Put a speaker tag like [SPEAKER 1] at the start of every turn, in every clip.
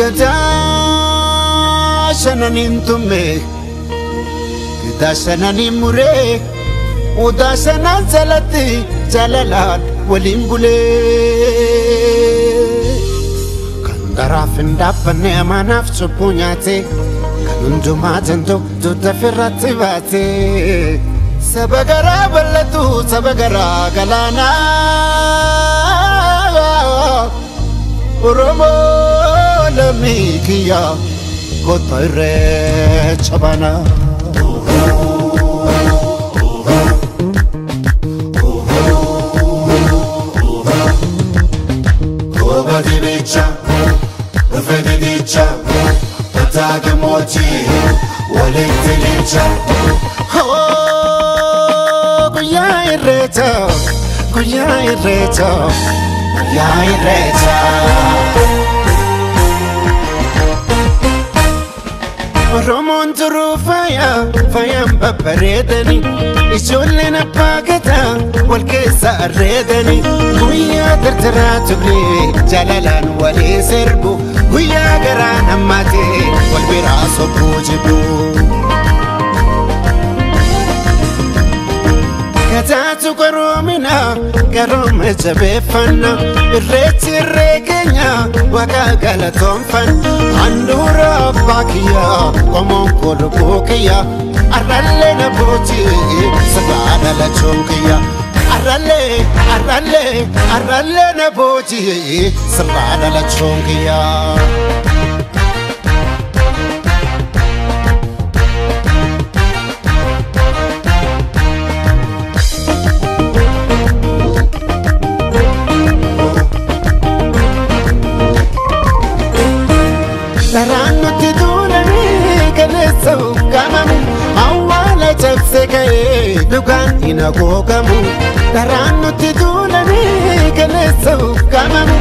[SPEAKER 1] Gadaa shananiin tumme, gadaa shananiin muree, odaa shanan jalatti jaalalaan waliin bulee. Kan daraaf hin dhaabbanne amaanaaf cubbuu nyaate, kan hundumaa danda'u dugda ofirratti baate. Saba garaa bal'atu saba garaa galaanaa. Oromoo lammii kiyya kottaa irreecha baanaa.
[SPEAKER 2] Goba dibicha, dhufe didicha, kutaa gammoojjii walitti licha.
[SPEAKER 1] Guyyaa irreechaa, guyyaa irreechaa, guyyaa irreechaa. Oromoon turuu faaya, faayaan babbareedani. Ijoolleen abbaa gadaa wal keessa arreedani. Guyyaa dardaraa turre jaalalaan walii sirbu. Guyyaa garaa nammaatee wal biraa sobbuu jibbu. Gadaatu qaroomina qarooma jabeeffanna. Irreechi irree keenya waaqa galatoonfanna. Handhuura abbaa kiyyaa qomoon koo lubbuu kiyya. Arrallee na booji sabaa dhalachuun kiyya. Arrallee arrallee arrallee na booji sabaa dhalachuun kiyya. Daraan nutti tuulanii kaleessa ukkaamamu, awwaala cabsee ka'ee dhugaan hin haguugamu. Daraan nutti tuulanii kaleessa ukkaamamu,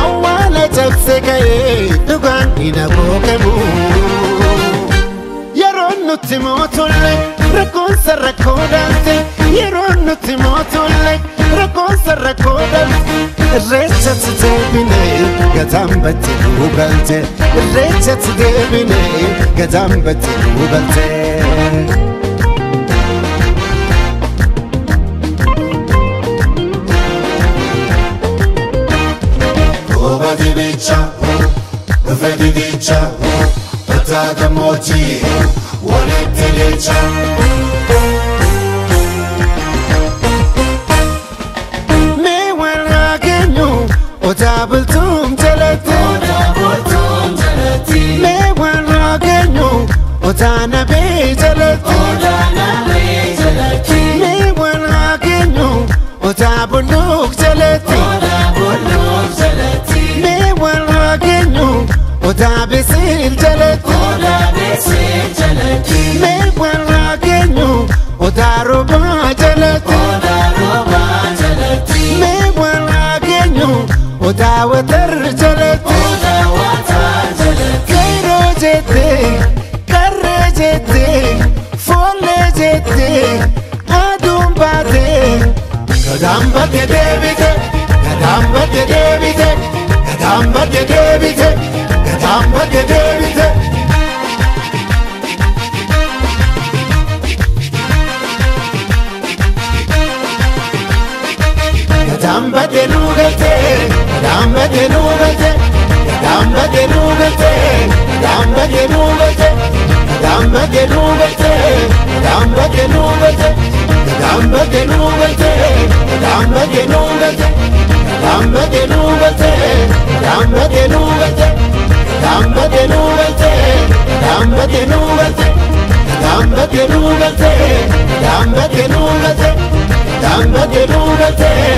[SPEAKER 1] awwaala cabsee ka'ee dhugaan hin haguugamu. Yeroon nutti mootolle rakkoonsa rakkoo dhaalte, yeroon nutti mootolle rakkoonsa rakkoo dhaalte. Irreechatti deebinee gadaan battee nuu galte. Irreechatti deebinee gadaan battee nuu galte.
[SPEAKER 2] Goba dibicha, dhufe didicha, kutaa gammoojjii walitti licha.
[SPEAKER 1] Mee warra keenyu odaa bultuun jalatti. Mee warra keenyu odaa nabee jalatti. Mee warra keenyu odaa bulluuk jalatti. Mee warra keenyu odaa bisil jalatti. Mee warra keenyu odaa roobaa jalatti. Mee warra keenyu odaa watar jalatti. Keeroo jettee, qarree jettee, foollee jettee, aduun baatee. Gadaan battee deebite, gadaan battee deebite, gadaan battee deebite, gadaan battee deebite. Gadaan battee nuu galtee, gadaan battee nuu galtee, gadaan battee nuu galtee, gadaan battee nuu galtee, gadaan battee nuu galtee, gadaan battee nuu galtee, gadaan battee nuu galtee, gadaan battee nuu galtee, gadaan battee nuu galtee, gadaan battee nuu galtee, gadaan battee nuu galtee, gadaan battee nuu galtee, gadaan battee nuu galtee, gadaan battee nuu galtee, gadaan battee nuu galtee.